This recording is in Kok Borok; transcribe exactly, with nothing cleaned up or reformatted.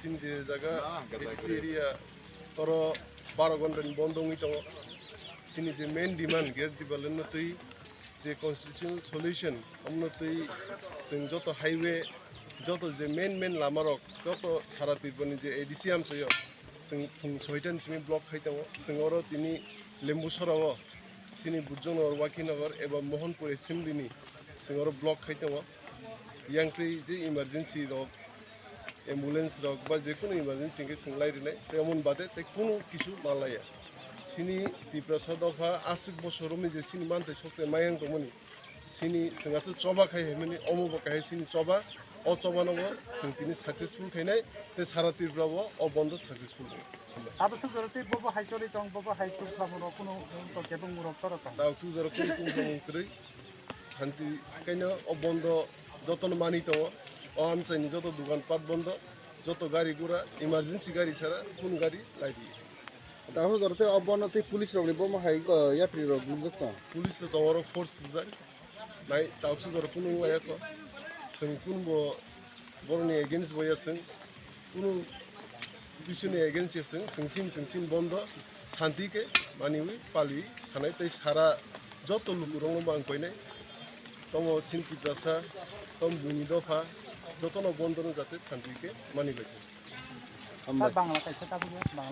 Chini je jaga A D C area toro baro ghonta ni bondo wngwi tongo. Chini je main demand gas department no twi je constitutional solution, omno twi chwng joto highway, joto je main main lama rok, joto sara Tripura ni je A D C amchaio chwng phung soita ni simi block khai tongo. Chwng oro tini Lembusora o chini Bujjonogor, Wakinagar eba Mohanpur assembly ni chwng oro block khai tongo. Yang twi je emergency rok, ambulance rok ba je kunu emergency hwnkhe chwng lai rwnai, tei omo ni bade tei kunu kisu ma laiya. Chini Tiprasa dopha aswk bosor romwi je chini manthai sokte mayang tongmani, chini chwng aswk choba khai hwnmani, omo bo kahai chini choba, o choba no bo chwng tini successful khainai, tei sara Tripura bo o bondo successful khainai. Abo swk jora tei bobo hai choli tong, bobo hai tuk khamung rok kunu tong kebeng rok toro tong. Tao swk jora kunu tong khamung kwrwi. Santi kaino o bondo jotono mani tongo. O amchaini joto dukan pat bondo, joto gari gura, emergency gari sara, kun gari lai di. Tahu jora tei o bondo tei police rokni bomo hai, uh, yapri rok nukjak tong. Police rok tongo oro force sijak. Nai tauksu jora kunu wngya ko. Chwng kunu bo borokni against bo ya chwng. Kunu bisini against ya chwng, chwng sin, chwng sin bondo, santi khe maniwi paliwi thanai tei sara joto lukurokno bo ang koinai. Tomo sin Tiprasa, tom buini dopha, jotono bondono jate santi khe mani bai thai. Hambai. Bangla kaisa tabuk ya, Bangla.